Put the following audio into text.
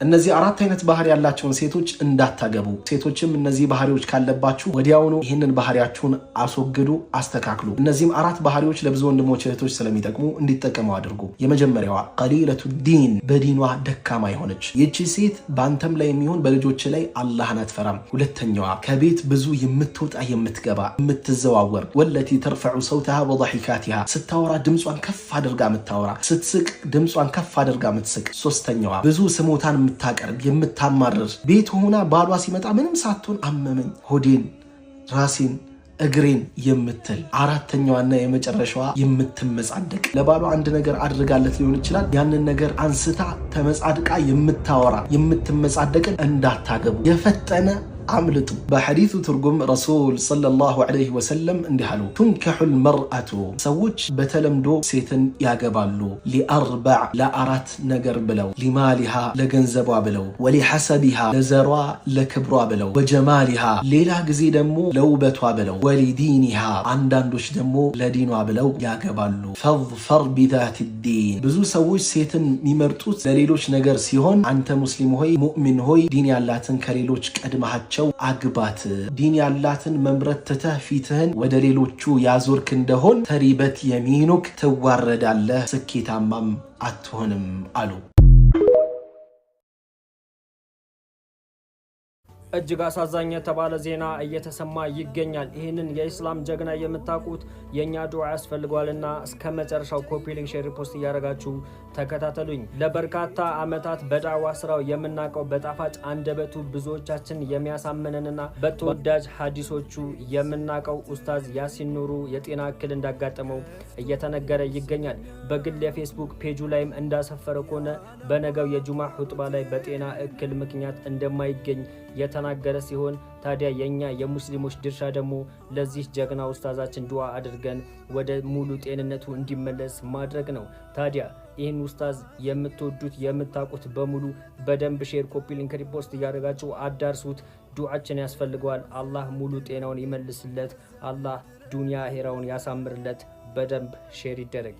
እነዚህ አራት አይነት ባህሪ ያላቸውን ሴቶች እንዳታገቡ። ሴቶችም እነዚህ ባህሪዎች ካለባችሁ ወዲያውኑ ይህንን ባህሪያችሁን አስወግዱ፣ አስተካክሉ። እነዚህም አራት ባህሪዎች ለብዙ ወንድሞች እህቶች ስለሚጠቅሙ እንዲጠቀሙ አድርጉ። የመጀመሪያዋ قليلة الدين፣ በዲኗ ደካማ የሆነች። ይቺ ሴት በአንተም ላይ የሚሆን በልጆች ላይ አላህን አትፈራም። ሁለተኛዋ ከቤት ብዙ የምትወጣ፣ የምትገባ፣ የምትዘዋወር፣ والتي ترفع صوتها وضحكاتها፣ ስታወራ ድምጿን ከፍ አድርጋ የምታወራ፣ ስትስቅ ድምጿን ከፍ አድርጋ የምትስቅ። ሶስተኛዋ ብዙ ስሞታን የምታቀርብ፣ የምታማርር፣ ቤት ሆና ባሏ ሲመጣ ምንም ሳትሆን አመመኝ፣ ሆዴን፣ ራሴን፣ እግሬን የምትል። አራተኛዋና የመጨረሻዋ የምትመጻደቅ፣ ለባሏ አንድ ነገር አድርጋለት ሊሆን ይችላል። ያንን ነገር አንስታ ተመጻድቃ የምታወራ፣ የምትመጻደቅን እንዳታገቡ፣ የፈጠነ አምልጡ። በሐዲሱ ትርጉም ረሱል صلى الله عليه وسلم እንዲህ አሉ፣ تنكح المرأة፣ ሰዎች በተለምዶ ሴትን ያገባሉ፣ لأربع፣ ለአራት ነገር ብለው፣ لمالها፣ ለገንዘቧ ብለው፣ ولحسبها፣ ለዘሯ ለክብሯ ብለው፣ وجمالها፣ ሌላ ጊዜ ደግሞ ለውበቷ ብለው፣ ولدينها፣ አንዳንዶች ደግሞ ለዲኗ ብለው ያገባሉ። فاظفر بذات الدين፣ ብዙ ሰዎች ሴትን የሚመርጡት ለሌሎች ነገር ሲሆን አንተ ሙስሊም ሆይ፣ ሙእሚን ሆይ፣ ዲን ያላትን ከሌሎች ቀድመሃቸው አግባት። ዲን ያላትን መምረጥ ትተህ ፊትህን ወደ ሌሎቹ ያዞርክ እንደሆን تربت يمينك፣ ትዋረዳለህ፣ ስኬታማም አትሆንም አሉ። እጅግ አሳዛኝ የተባለ ዜና እየተሰማ ይገኛል። ይህንን የኢስላም ጀግና የምታውቁት የእኛ ዱዓ ያስፈልገዋልና እስከ መጨረሻው copy link፣ share፣ post እያደረጋችሁ ተከታተሉኝ። ለበርካታ ዓመታት በዳዕዋ ስራው የምናውቀው፣ በጣፋጭ አንደበቱ ብዙዎቻችን የሚያሳምነንና በተወዳጅ ሀዲሶቹ የምናውቀው ኡስታዝ ያሲን ኑሩ የጤና እክል እንዳጋጠመው እየተነገረ ይገኛል። በግል የፌስቡክ ፔጁ ላይም እንዳሰፈረ ከሆነ በነገው የጁማ ሁጥባ ላይ በጤና እክል ምክንያት እንደማይገኝ የተናገረ ሲሆን ታዲያ የኛ የሙስሊሞች ድርሻ ደግሞ ለዚህ ጀግና ኡስታዛችን ዱዓ አድርገን ወደ ሙሉ ጤንነቱ እንዲመለስ ማድረግ ነው። ታዲያ ይህን ኡስታዝ የምትወዱት፣ የምታውቁት በሙሉ በደንብ share፣ copy link፣ repost እያደረጋችሁ አዳርሱት። ዱዓችን ያስፈልገዋል። አላህ ሙሉ ጤናውን ይመልስለት። አላህ ዱንያ አኼራውን ያሳምርለት። በደንብ share ይደረግ።